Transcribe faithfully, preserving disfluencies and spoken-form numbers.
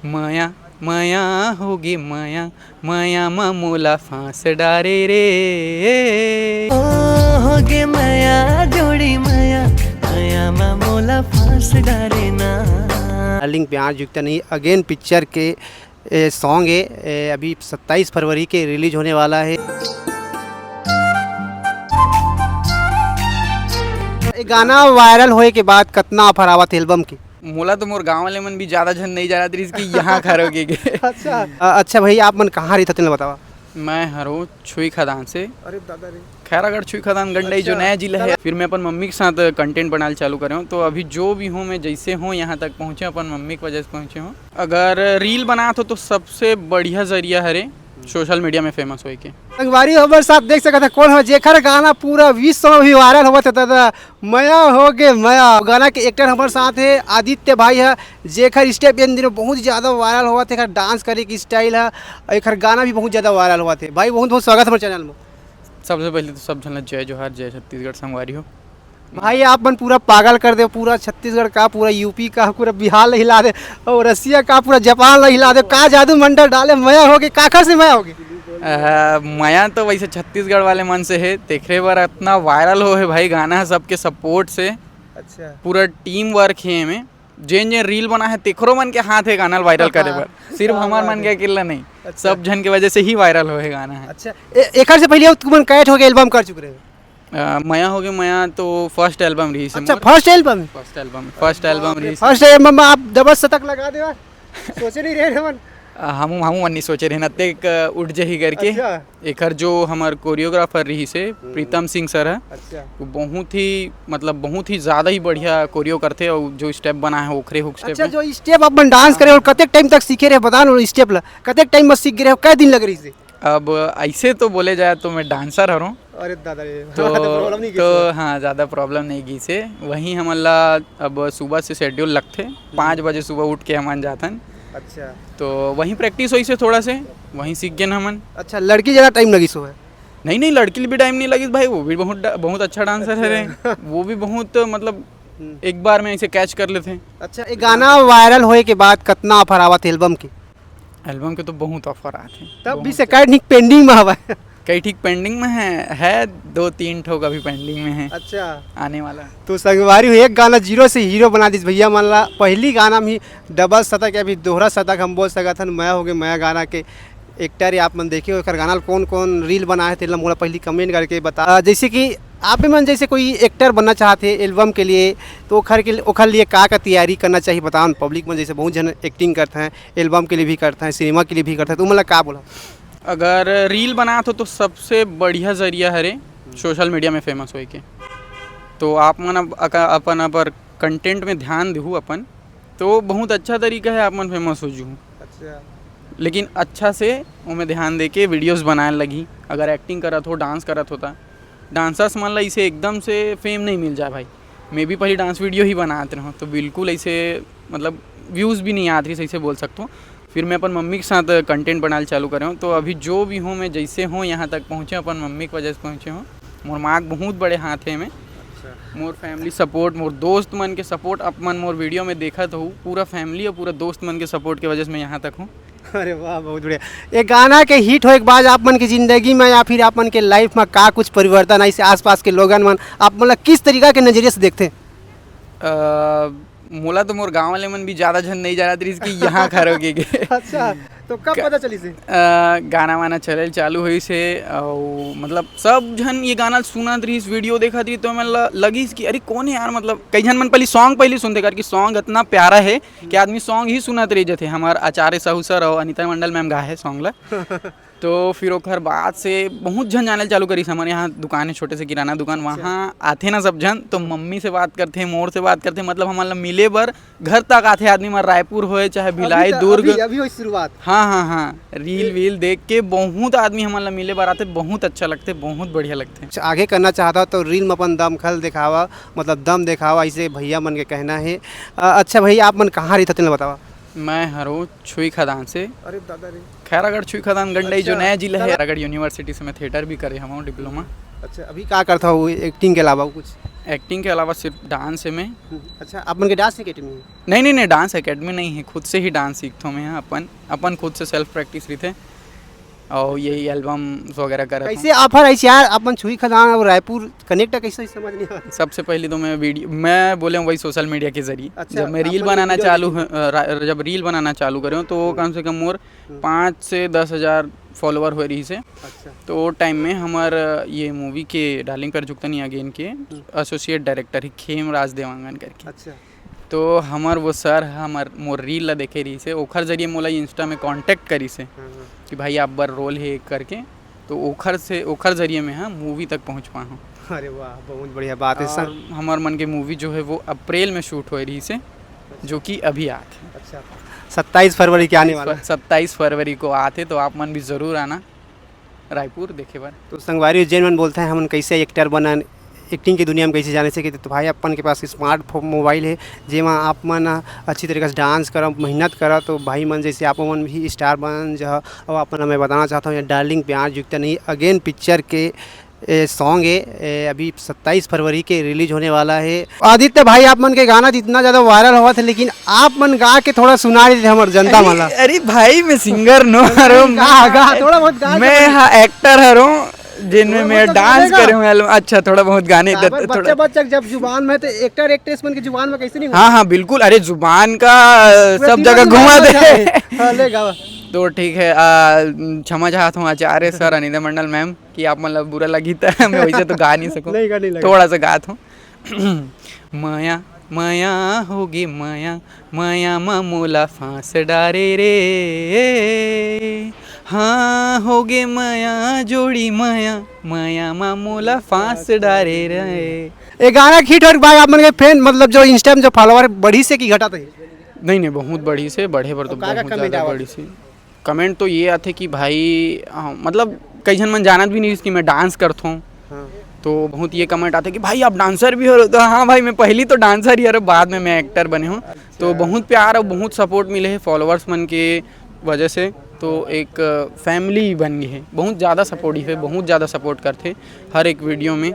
मया, मया होगे मया, मया म मोला फांस डारे रे। ओ होगे मया, जोड़ी मया, मया म मोला फांस डारे ना। डार्लिंग प्यार जुकता नहीं अगेन पिक्चर के ए, सॉन्ग है, ए, अभी सत्ताईस फरवरी के रिलीज होने वाला है। ये गाना वायरल होए के बाद कतना ऑफर आवत एल्बम के? मोला तो मोर गांव वाले मन भी ज्यादा झन नहीं जानत रहिस कि यहाँ खरोगे के। अच्छा। अ, अच्छा भाई, आप मन कहाँ रहित हव, तेला बतावा। मैं हरो छुई खदान से। अरे दादा रे। खैरागढ़ छुई खदान गंडई जो अच्छा। नया जिला है। फिर मैं अपन मम्मी के साथ कंटेंट बनाना चालू करे हूँ, तो अभी जो भी हूँ मैं जैसे हूँ यहाँ तक पहुँचे हूँ, अपन मम्मी की वजह से पहुँचे हूँ। अगर रील बनात हो तो सबसे बढ़िया जरिया हरे सोशल मीडिया में फेमस होए के। संगवारी हो हमर साथ देख सकत है कौन हो जेकर गाना पूरा विश्व में भी वायरल होवत है दादा, मया होगे मया। गाना के एक्टर हमर साथ है आदित्य भाई है, जेकर स्टेप इन दिनों बहुत ज्यादा वायरल होवत है, एकर डांस करे के स्टाइल है, एकर गाना भी बहुत ज्यादा वायरल होवत है। भाई बहुत बहुत स्वागत है हमर चैनल में। सबसे पहले तो सब झन ला जय जोहार, जय छत्तीसगढ़ संगवारी हो। भाई आप मन पूरा पागल कर दे, पूरा छत्तीसगढ़ का, पूरा यूपी का, पूरा बिहार ला हिला दे, और रसिया का, पूरा जापान ला हिला दे। का जादू मंडल डाले, मया होगे, काखर से मया होगे? अ, मया तो वैसे छत्तीसगढ़ वाले मन से है, तेखरे बर इतना वायरल हो है भाई गाना, सबके सपोर्ट से। अच्छा। पूरा टीम वर्क है एमे। जेन जेन रील बना है तेखरो मन के हाथ है गाना ल वायरल करे बर, सिर्फ हमार मन के अकेला नहीं, अच्छा। सब झन के वजह से ही वायरल हो है गाना है। अच्छा, ए-, एकर से पहले तुमन कैट होगे एल्बम कर चुके रहे? अ, मया होगे मया तो फर्स्ट एल्बम रही से अच्छा, मोर। First album? First album, first album रही से। फर्स्ट एल्बम में आप डबल शतक लगा दे यार। सोचे नहीं रहे हमन। अ, हमू, हमू मन नहीं सोचे रहे ना, तेक, अ, उठ जही करके। अच्छा। एकर जो हमर कोरियोग्राफर रही से, हम्म। प्रीतम सिंह सर है। अच्छा। वो बहुत ही, मतलब, बहुत ही ज्यादा ही बढ़िया कोरियो करथे और जो स्टेप बना है, ओखरे हुक स्टेप अच्छा, है। जो स्टेप अपन डांस करे और कतेक टाइम तक सीखे रहे, बता ना, स्टेप ला कतेक टाइम में सीख गए रहे, कै दिन लग रही से? अब ऐसे तो बोले जाए तो मैं डांसर हरों। अरे दादा रे, तो, तो प्रॉब्लम नहीं तो किसी। हाँ, ज़्यादा प्रॉब्लम नहीं की से। वहीं हमन ला अब सुबह से शेड्यूल लगथे, पाँच बजे सुबह उठ के हमन जाथन। अच्छा। तो वहीं प्रैक्टिस होइस हे थोड़ा से, वहीं सीख गेन हमन। अच्छा, लड़की ज़्यादा टाइम लगिस होय? नहीं, नहीं, लड़की भी टाइम नहीं लगिस भाई, वो भी बहुत डा-, बहुत अच्छा डांसर अच्छा। है रे। वो भी बहुत, मतलब, हम्म। एक बार में ऐसे कैच कर लेथे। अच्छा, ये गाना वायरल होए के बाद कतना ऑफर आवत एल्बम के? एल्बम के तो बहुत ऑफर आथे, तब बहुत। भी से कई ठीक पेंडिंग में हवा। कई ठीक पेंडिंग में है, है दो तीन ठोक अभी पेंडिंग में है। अच्छा। आने वाला। तो संगवारी हो, एक गाना जीरो से हीरो बना दिस भैया मन ला। पहली गाना में ही डबल शतक या फिर दोहरा शतक हम बोल सकत हन, मया होगे मया गाना के एक्टर या आप मन देखे हो, एकर गाना ल कौन कौन रील बनाए हे, तेला मोला पहली कमेंट करके बता। अ, जैसे कि आप मन जैसे कोई एक्टर बनना चाहते हैं एल्बम के लिए, तो ओखर के, ओखर लिए का का तैयारी करना चाहिए, बताओ न। पब्लिक मन जैसे बहुत जन एक्टिंग करते हैं, एल्बम के लिए भी करते हैं, सिनेमा के लिए भी करते हैं, तो मतलब का बोला? अगर रील बनात हो तो सबसे बढ़िया जरिया हरे सोशल मीडिया में फेमस होए के। तो आप मन अब अका-, अपन अपर कंटेंट में ध्यान देहू अपन, तो बहुत अच्छा तरीका है, आप मन फेमस हो जूहू। अच्छा। लेकिन अच्छा से ओमे ध्यान दे के वीडियोज़ बनाए लगही। अगर एक्टिंग करत हो, डांस करत हो, त डांसर्स मन ला इसे एकदम से फेम नहीं मिल जाए भाई। मैं भी पहले डांस वीडियो ही बनात रहूँ, तो बिल्कुल ऐसे, मतलब, व्यूज़ भी नहीं आत रहिस, ऐसे बोल सकता हूँ। फिर मैं अपन मम्मी के साथ कंटेंट बनाना चालू करे हूँ। तो अभी जो भी हूँ, मैं जैसे हूँ, यहाँ तक पहुँचे, अपन मम्मी की वजह से पहुँचे हूँ। मोर माँ के बहुत बड़े हाथ है में। अच्छा। मोर फैमिली सपोर्ट, मोर दोस्त मन के सपोर्ट, आप मन मोर वीडियो में देखत हो, पूरा फैमिली और पूरा दोस्त मन के सपोर्ट की वजह से मैं यहाँ तक हूँ। अरे वाह, बहुत बढ़िया। ये गाना के हिट होए के बाद आप मन की जिंदगी में या फिर आप मन के लाइफ में का कुछ परिवर्तन आइस, आसपास के लोगन मन आप मन ला किस तरीका के नजरिए से देखते? अ, मोला तो मोर गांव वाले मन भी ज्यादा झन नहीं जानत रहिस कि यहाँ खरोगे के। अच्छा, तो कब क-, पता चलिस हे? अ, गाना वाना चले चालू होइस हे, अउ मतलब सब झन ये गाना सुनत रहिस, वीडियो देखत रहिस, तो मन ल-, लगिस कि अरे कौन है यार, मतलब कई झन मन पहली सॉन्ग पहली सुनथे, करके सॉन्ग इतना प्यारा है कि आदमी सॉन्ग ही सुनत रह जथे। हमार आचार्य साहू सर और अनिता मंडल मैम गा है सॉन्ग ला। तो फिर ओकर बाद से बहुत झन जाने ल चालू करिस। हमर यहाँ दुकान है, छोटे से किराना दुकान, अच्छा। वहाँ आथे ना सब झन, तो मम्मी से बात करथे, मोर से बात करथे, मतलब हमन ला मिले बर घर तक आथे आदमी मन, रायपुर होए चाहे अभी भिलाई, त-, दुर्ग। अभी, अभी होई शुरुआत। हाँ, हाँ, हाँ, रील ए- वील देख के बहुत आदमी हमन ला मिले बर आथे, बहुत अच्छा लगथे, बहुत बढ़िया लगथे। कुछ आगे करना चाहता हो तो रील में अपन दमखल दिखावा, मतलब दम दिखावा, ऐसे भैया मन के कहना है। अ, अच्छा भैया, आप मन कहाँ रहित हो, तेला बतावा। मैं हरो छुई खदान से। अरे दादा रे। खैरागढ़ छुई खदान गंडई जो अच्छा, नया जिला है। खैरागढ़ यूनिवर्सिटी से मैं थिएटर भी करे हूँ डिप्लोमा। अच्छा, अभी का करत हव एक्टिंग के अलावा कुछ? एक्टिंग के अलावा सिर्फ डांस है मैं। अच्छा, आप मन के डांस एकेडमी है? नहीं नहीं नहीं, डांस एकेडमी नहीं है, खुद से ही डांस सीखता हूँ मैं, अपन अपन खुद से सेल्फ प्रैक्टिस रहिथे। और यही एल्बम वगैरह करत हूँ। कैसे ऑफर है यार, अपन छुई खदान और रायपुर कनेक्ट है, कैसे समझ नहीं आता। सबसे पहले तो मैं वीडियो, मैं बोले हूँ वही सोशल मीडिया के जरिए। अच्छा, जब मैं आप रील मन बनाना वीडियो चालू देखिए। अ, रा- जब रील बनाना चालू करे हूँ तो वो कम से कम मोर हम्म। पाँच से दस हज़ार फॉलोअर हो रही से। अच्छा। तो वो टाइम में हमार ये मूवी के डार्लिंग प्यार झुकता नहीं अगेन के एसोसिएट डायरेक्टर ही खेम राज देवांगन करके। अच्छा। तो हमार वो सर हमार मोर रील ला देखे रही से, ओखर जरिए मोला इंस्टा में कांटेक्ट करी से हाँ, हाँ। कि भाई आप बर रोल है करके। तो ओखर से ओखर जरिए मैं हाँ मूवी तक पहुँच पा हूँ। अरे वाह, बहुत बढ़िया बात है सर। और हमार मन के मूवी जो है वो अप्रैल में शूट हो रही से, जो कि अभी आत है। अच्छा, सत्ताईस फरवरी के आने वाला है। सत्ताईस फरवरी को आत है, तो आप मन भी जरूर आना रायपुर देखे बर। तो संगवारी जेन मन बोलते हैं हमन कैसे एक्टर बनन, एक्टिंग की दुनिया में कैसे जाने से कि तो भाई अपन के पास स्मार्ट फो- मोबाइल है, जेमा आप मन अच्छी तरीके से डांस करब, मेहनत करब, तो भाई मन जैसे आप मन भी स्टार बन जा। और अपन मैं बताना चाहता हूँ, ये डार्लिंग प्यार झुकता नहीं अगेन पिक्चर के ए, सॉन्ग है, ए, अभी सत्ताईस फरवरी के रिलीज होने वाला है। आदित्य भाई, आप मन के गाना जितना ज्यादा वायरल होवत है, लेकिन आप मन गा के थोड़ा सुना देते हमर जनता मन ला। अरे भाई, मैं सिंगर नो हरो। गा, गा, थोड़ा बहुत गा के मैं बोल। हाँ एक्टर हरो, जिनमें थोड़ा मैं बहुत डांस गाने गा। करे हूँ एल्बम। अच्छा, थोड़ा बहुत गाने काबर थोड़ा- बच्चा बच्चा जब जुबान में तो एक्टर एक्ट्रेस मन के जुबान में कैसे नहीं हाँ हाँ बिल्कुल। अरे जुबान का पूरा सब दिमाग जगह में घुमा गाना दे। जाए। हाँ, ले गावा। तो ठीक है, आ, क्षमा चाहत हूँ आचार्य सर, अनिता मंडल मैम, कि आप मतलब बुरा लगी था। मैं वैसे तो गा नहीं सकूँ, नहीं गा, नहीं लगा। थोड़ा सा गात हूँ। मया मया होगे मया, मया मा मोला फांस डारे रे। हाँ होगे मया जोड़ी मया, मया मा मोला फांस डारे रे। ये गाना हिट होने के बाद आप मन के फैन, मतलब जो इंस्टा में जो फॉलोअर बढ़ी से कि घटा थे? नहीं नहीं, बहुत बढ़ी से, बढ़े पर तो और का का बहुत comment ज़्यादा आवत बढ़ी से। कमेंट तो ये आते कि भाई, हाँ, मतलब कई झन मन जानत भी नहीं कि मैं डांस करता हूँ। हाँ। तो बहुत ये कमेंट आते कि भाई आप डांसर भी हो। तो हाँ भाई, मैं पहली तो डांसर ही हरो, बाद में मैं एक्टर बने हूँ। तो बहुत प्यार और बहुत सपोर्ट मिले है फॉलोअर्स मन के वजह से। तो एक फैमिली बन गई है, बहुत ज़्यादा सपोर्टिव है, बहुत ज़्यादा सपोर्ट करते हर एक वीडियो में।